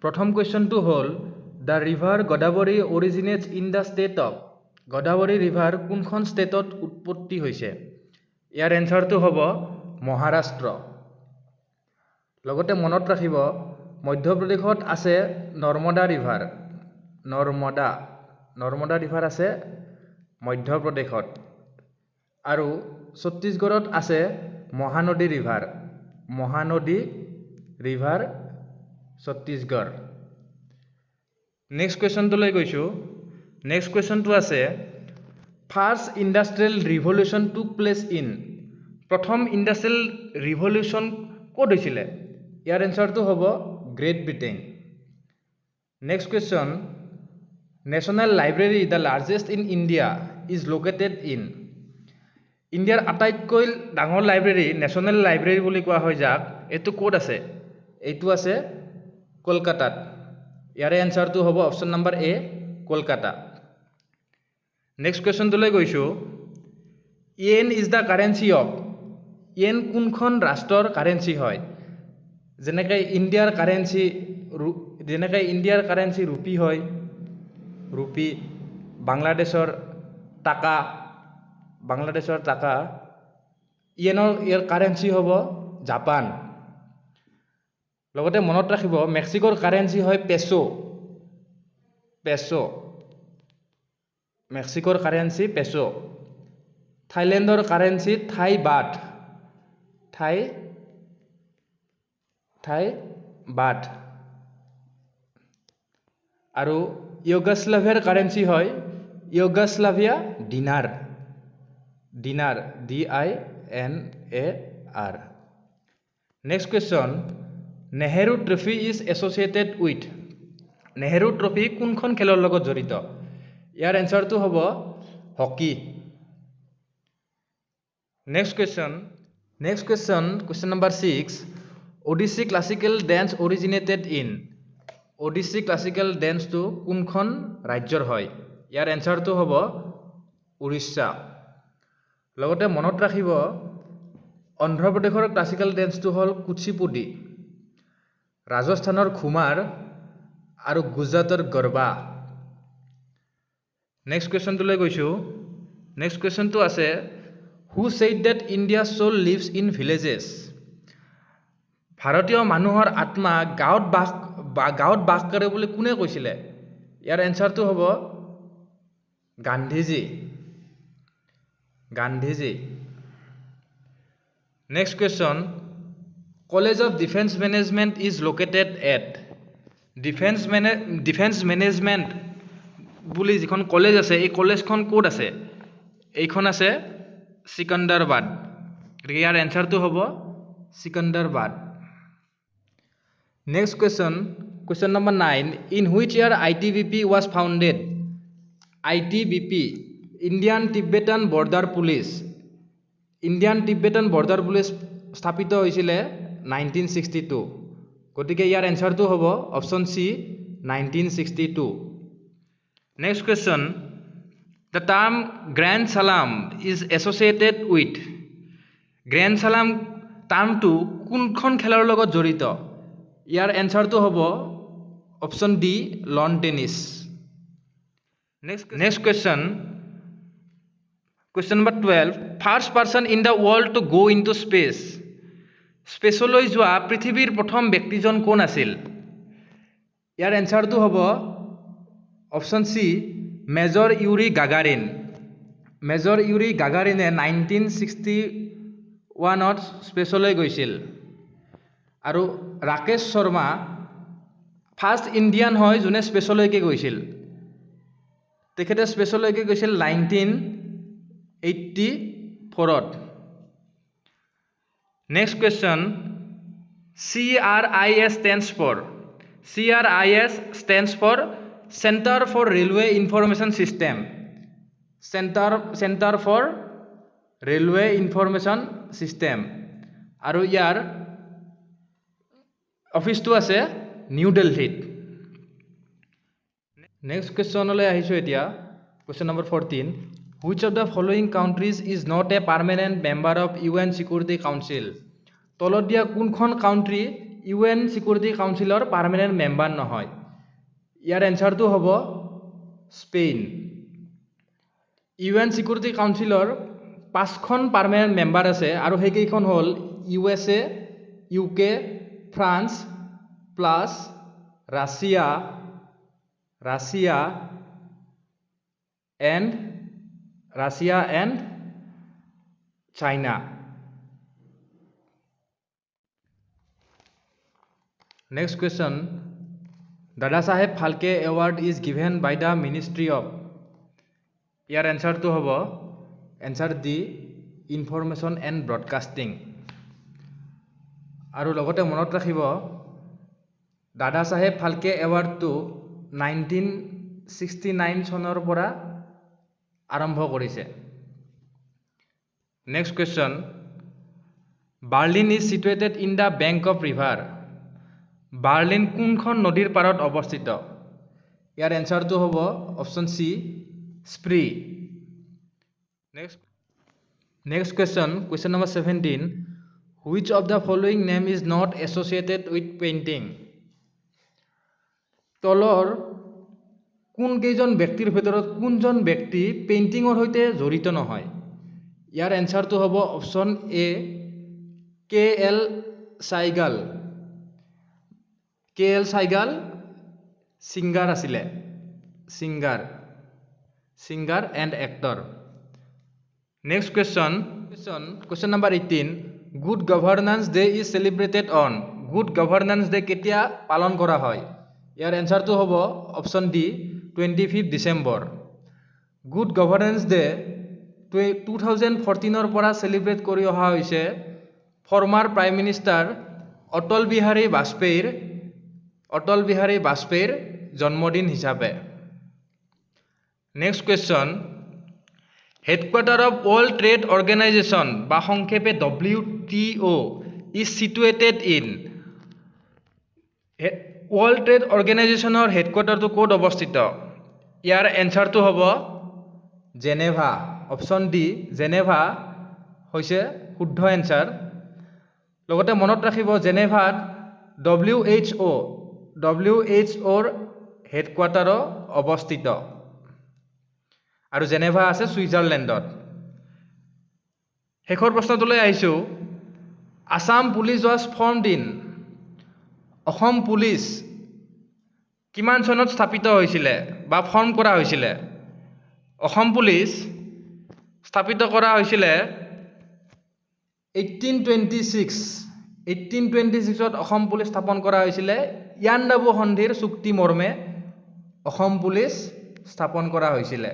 প্ৰথম কুৱেশ্যনটো হ'ল, the river Godavari originates in the state of? Godavari river কোনখন ষ্টেটত উৎপত্তি হৈছে? ইয়াৰ এনচাৰটো হ'ব মহাৰাষ্ট্ৰ। লগতে মনত ৰাখিব, মধ্যপ্ৰদেশত আছে নৰ্মদা ৰিভাৰ। নৰ্মদা ৰিভাৰ আছে মধ্যপ্ৰদেশত আৰু ছত্তীশগড়ত আছে Mahanadi river. Mahanadi river, Chhattisgarh. Next কুৱেশ্যনটোলৈ গৈছোঁ। নেক্সট কুৱেশ্যনটো আছে, first industrial revolution took place in? প্ৰথম ইণ্ডাষ্ট্ৰিয়েল ৰিভলিউশ্যন ক'ত হৈছিলে? ইয়াৰ এনচাৰটো হ'ব great Britain. Next question, national library, the largest in India, is located in? ইণ্ডিয়াৰ আটাইতকৈ ডাঙৰ লাইব্ৰেৰী, নেশ্যনেল লাইব্ৰেৰী বুলি কোৱা হয় যাক, এইটো ক'ত আছে? এইটো আছে কলকাতাত। ইয়াৰে এনচাৰটো হ'ব অপশ্যন নম্বৰ এ, কলকাতা। নেক্সট কুৱেশ্যনটোলৈ গৈছোঁ। Yen is the currency of? Yen কোনখন ৰাষ্ট্ৰৰ কাৰেঞ্চি হয়? যেনেকৈ ইণ্ডিয়াৰ কাৰেঞ্চি ৰুপি হয়, ৰুপি, বাংলাদেশৰ টাকা, বাংলাদেশৰ টাকা। য়েনৰ ইয়াৰ কাৰেঞ্চি হ'ব জাপান। লগতে মনত ৰাখিব, মেক্সিকোৰ কাৰেঞ্চি হয় পেছো। পেছো, মেক্সিকোৰ কাৰেঞ্চি পেছো। থাইলেণ্ডৰ কাৰেঞ্চি থাই বাট, থাই বাট। আৰু ইউগোশ্লাভিয়াৰ কাৰেঞ্চি হয় ইউগোশ্লাভিয়া dinar, dinar, DINAR। Next question, Nehru Trophy is associated with? Nehru trophy কোনখন খেলৰ লগত জড়িত? ইয়াৰ এনচাৰটো হ'ব hockey. Next question, question number 6, Odissi classical dance originated in? Odissi classical ডেন্সটো কোনখন ৰাজ্যৰ হয়? ইয়াৰ এনচাৰটো হ'ব উৰিষ্যা। লগতে মনত ৰাখিব, অন্ধ্ৰপ্ৰদেশৰ ক্লাছিকেল ডেন্সটো হ'ল কুচিপুডি, ৰাজস্থানৰ ঘুমাৰ আৰু গুজৰাটৰ গৰবা। নেক্সট কুৱেশ্যনটোলৈ গৈছোঁ। নেক্সট কুৱেশ্যনটো আছে, who said that India soul lives in villages? ভাৰতীয় মানুহৰ আত্মা গাঁৱত বাস কৰে বুলি কোনে কৈছিলে? ইয়াৰ এনচাৰটো হ'ব Gandhiji, Gandhiji. Next question, College of Defence Management is located at? Defence Management বুলি যিখন কলেজ আছে, এই কলেজখন ক'ত আছে? এইখন আছে চিকন্দৰাবাদ। গতিকে ইয়াৰ এনচাৰটো হ'ব Secunderabad. Next question, question number 9, in which year ITBP was founded? ITBP, Indian Tibetan Border Police. Indian Tibetan Border Police স্থাপিত হৈছিলে 1962। গতিকে ইয়াৰ এনচাৰটো হ'ব option C, 1962। Next question, the term Grand Slam is associated with? Grand slam টাৰ্মটো কোনখন খেলৰ লগত জড়িত? ইয়াৰ এনচাৰটো হ'ব option D, lawn tennis. Next question, question number 12, first person in the world to go into space? স্পেচলৈ যোৱা পৃথিৱীৰ প্ৰথম ব্যক্তিজন কোন আছিল? ইয়াৰ এনচাৰটো হ'ব option C, major Yuri Gagarin. Major Yuri গাগাৰিনে 1961ত স্পেচলৈ গৈছিল আৰু ৰাকেশ শৰ্মা ফাৰ্ষ্ট ইণ্ডিয়ান হয় যোনে স্পেচলৈকে গৈছিল। তেখেতে স্পেচলৈকে গৈছিল 1984ত। Next question, CRIS stands for? CRIS stands for Centre for Railway Information System, Centre for Railway Information System আৰু ইয়াৰ অফিচটো আছে নিউ দিল্লীত। নেক্সট কুৱেশ্যনলৈ আহিছোঁ এতিয়া, question number 14, which of the following countries is not a permanent member of UN Security Council? তলত দিয়া কোনখন country U N security কাউন্সিলৰ permanent member নহয়? ইয়াৰ এনচাৰটো হ'ব স্পেইন। ইউ এন ছিকিউৰিটি কাউন্সিলৰ পাঁচখন পাৰ্মানেণ্ট মেম্বাৰ আছে আৰু সেইকেইখন হ'ল USA, UK, France plus Russia and China. Next question, Dada Saheb Phalke award is given by the ministry of. ইয়াৰ এনচাৰটো হ'ব answer D, information and broadcasting. আৰু লগতে মনত ৰাখিব, দাদা চাহেব ফাল্কে এৱাৰ্ডটো 1969 চনৰ পৰা আৰম্ভ কৰিছে। Next question, Berlin is situated in the bank of river. Berlin কোনখন নদীৰ পাৰত অৱস্থিত? ইয়াৰ এনচাৰটো হ'ব option C, Spree. Next question, question number 17, which of the following name is not associated with painting? তলৰ কোনকেইজন ব্যক্তিৰ ভিতৰত কোনজন ব্যক্তি পেইণ্টিঙৰ সৈতে জড়িত নহয়? ইয়াৰ এনচাৰটো হ'ব option A, K L Saigal. K L Saigal singer আছিলে, singer and actor. Next question, question number 18, good governance day is celebrated on. Good governance day কেতিয়া পালন কৰা হয়? ইয়াৰ এনচাৰটো হ'ব option D, 25 December. Good governance day 2014ৰ পৰা celebrate কৰি অহা হৈছে former prime minister Atal Bihari বাজপেয়ীৰ জন্মদিন হিচাপে। Next question, headquarter of World Trade Organization বা সংক্ষেপে WTO is situated in. World Trade অৰ্গেনাইজেশ্যনৰ হেডকোৱাৰ্টাৰটো ক'ত অৱস্থিত? ইয়াৰ এনচাৰটো হ'ব জেনেভা। অপশ্যন ডি, জেনেভা হৈছে শুদ্ধ এনচাৰ। লগতে মনত ৰাখিব, জেনেভাত WHO হেডকোৱাৰ্টাৰো অৱস্থিত আৰু জেনেভা আছে ছুইজাৰলেণ্ডত। শেষৰ প্ৰশ্নটোলৈ আহিছোঁ, Assam police was formed in. Assam police কিমান চনত স্থাপিত হৈছিলে বা ফৰ্ম কৰা হৈছিলে? অসম পুলিচ স্থাপিত কৰা হৈছিলে 1826ত অসম পুলিচ স্থাপন কৰা হৈছিলে। ইয়াণ্ডাবু সন্ধিৰ চুক্তি মৰ্মে অসম পুলিচ স্থাপন কৰা হৈছিলে।